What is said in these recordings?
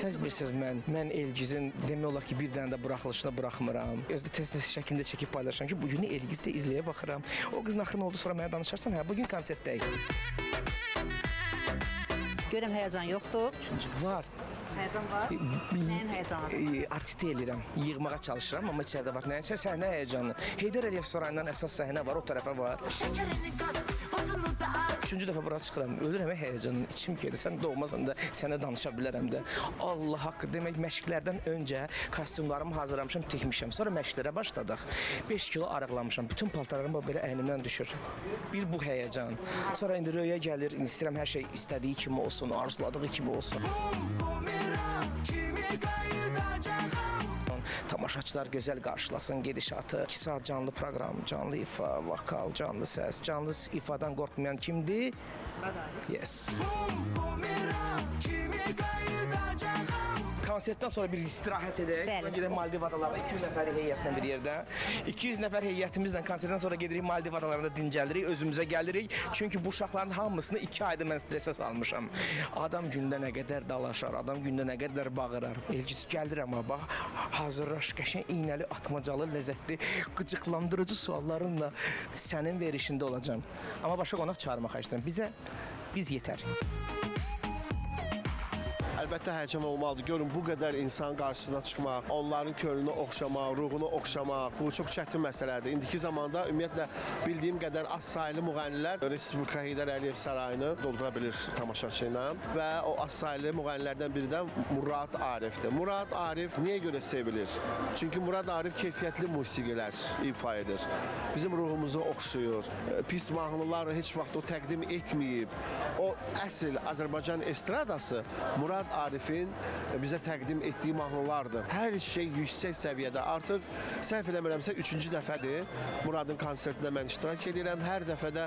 Tez bilirsiniz mən Elgizin demək olar ki, bir dənə də buraxılışını buraxmıram. Özü də tez-tez şəklində çəkib paylaşıram ki, bu günü Elgiz də izləyə baxıram. O qızın axırı nə oldu sonra mənə danışarsan. Hə, bu gün konsertdəyik. Görürəm həyəcan yoxdur. Var. Həyəcan var. Nəyin həyəcanı? Artisti eləyirəm. Yığmağa çalışıram, amma içəridə var. Nəysə səhnə həyəcanı. Heydər Əliyev sarayından əsas səhnə var, o tərəfə var. Şekerini kat, tozunu da at. Üçüncü dəfə bura çıxıram, ölürəm həyəcandan, içim gedir. Sən doğmasan da sənə danışa bilərəm də. Allah haqqı, demək məşqlərdən öncə kostyumlarımı hazırlamışam, tikmişəm. Sonra məşqlərə başladıq. 5 kilo arıqlamışam. Bütün paltarlarım bax belə əynimdən düşür. Bir bu həyəcan. Sonra indi Röya gəlir, istəyirəm hər şey istədiyi kimi olsun, arzuladığı kimi olsun. Bumerang kimi qayıdacağam. Tamaşaçılar gözəl qarşılasın gedişatı. 2 saat canlı proqram, canlı ifa, vokal, canlı səs, canlı ifadan qorxmayan kimdir? Yes. Bumerang kimi qayıdacağam. Konsertdən sonra bir istirahət edək. Bəli. Sonra gedək Maldiv adalarına 200 nəfər heyətlə bir yerdə. 200 nəfər heyətimizlə konsertdən sonra gedirik Maldiv adalarında dincəlirik, özümüzə gəlirik. Çünki bu uşaqların hamısını 2 ayda mən stressə salmışam. Adam gündə nə qədər dalaşar, adam gündə nə qədər bağırar. Elgiz gəlir amma bax, hazırlaş qəşəng iynəli, atmacalı, ləzzətli, qıcıqlandırıcı suallarınla sənin verişində olacağam. Amma başqa qonaq çağırmaq xahiş edirəm. Bizə biz yetər. Əlbəttə həyəcan olmalıdır. Görün bu qədər insan qarşısına çıxmaq, onların könlünü oxşamaq, ruhunu oxşamaq, bu çox çətin məsələdir. İndiki zamanda ümumiyyətlə bildiyim qədər az saylı müğənnilər Respublika Heydər Əliyev sarayını doldura bilir tamaşaçı ilə və o az saylı müğənnilərdən biri də Murad Arifdir. Murad Arif niyə görə sevilir? Çünki Murad Arif keyfiyyətli musiqilər ifa edir. Bizim ruhumuzu oxşayır. Pis mahnılar heç vaxt o təqdim etməyib. O əsl Azərbaycan estradası Murad Arifin bizə təqdim etdiyi mahnılardır. Hər şey yüksək səviyyədə. Artıq səhv eləmirəmsə üçüncü dəfədir Muradın konsertində mən iştirak edirəm. Hər dəfə də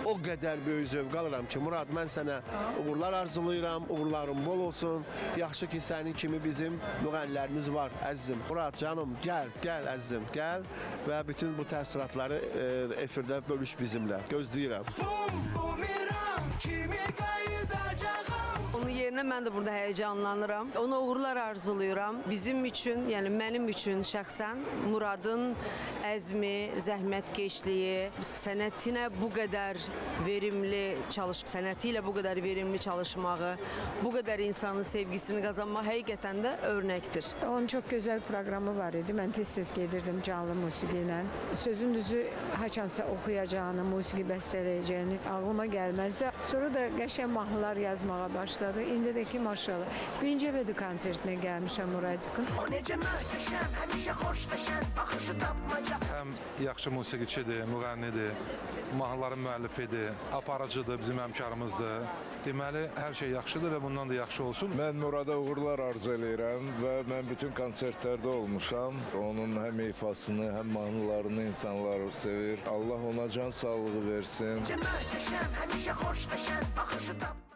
o qədər böyük zövq alıram ki, Murad mən sənə uğurlar arzulayıram, uğurların bol olsun. Yaxşı ki, sənin kimi bizim müğənnilərimiz var, əzizim. Murad canım, gəl, gəl əzizim, gəl və bütün bu təəssüratları efirdə bölüş bizimlə. Gözləyirəm. Bumerang kimi qayıdacağam. Onun yerinə mən də burada həyəcanlanıram. Ona uğurlar arzulayıram. Bizim üçün, yəni mənim üçün şəxsən Muradın əzmi, zəhmətkeşliyi, sənətinə bu qədər verimli çalış, sənəti ilə bu qədər verimli çalışmağı, bu qədər insanın sevgisini qazanmaq həqiqətən də örnəkdir. Onun çox gözəl proqramı var idi. Mən tez-tez gedirdim canlı musiqi ilə. Sözün düzü haçansa oxuyacağını, musiqi bəstələyəcəyini ağlıma gəlməzdi. Sonra da qəşəng mahnılar yazmağa başladı. İndi də ki maşallah. Birinci dəfədir konsertinə gəlmişəm Muradikin. O necə möhtəşəm, həmişə xoşbəşən, baxışı tapmaca. Həm yaxşı musiqiçidir, müğənnidir, mahnıların müəllifidir, aparıcıdır, bizim həmkarımızdır. Deməli, hər şey yaxşıdır və bundan da yaxşı olsun. Mən Murada uğurlar arzu eləyirəm və mən bütün konsertlərdə olmuşam. Onun həm ifasını, həm mahnılarını insanlar sevir. Allah ona can sağlığı versin. Necə möhtəşəm, həmişə xoşbəşən, baxışı tapmaca.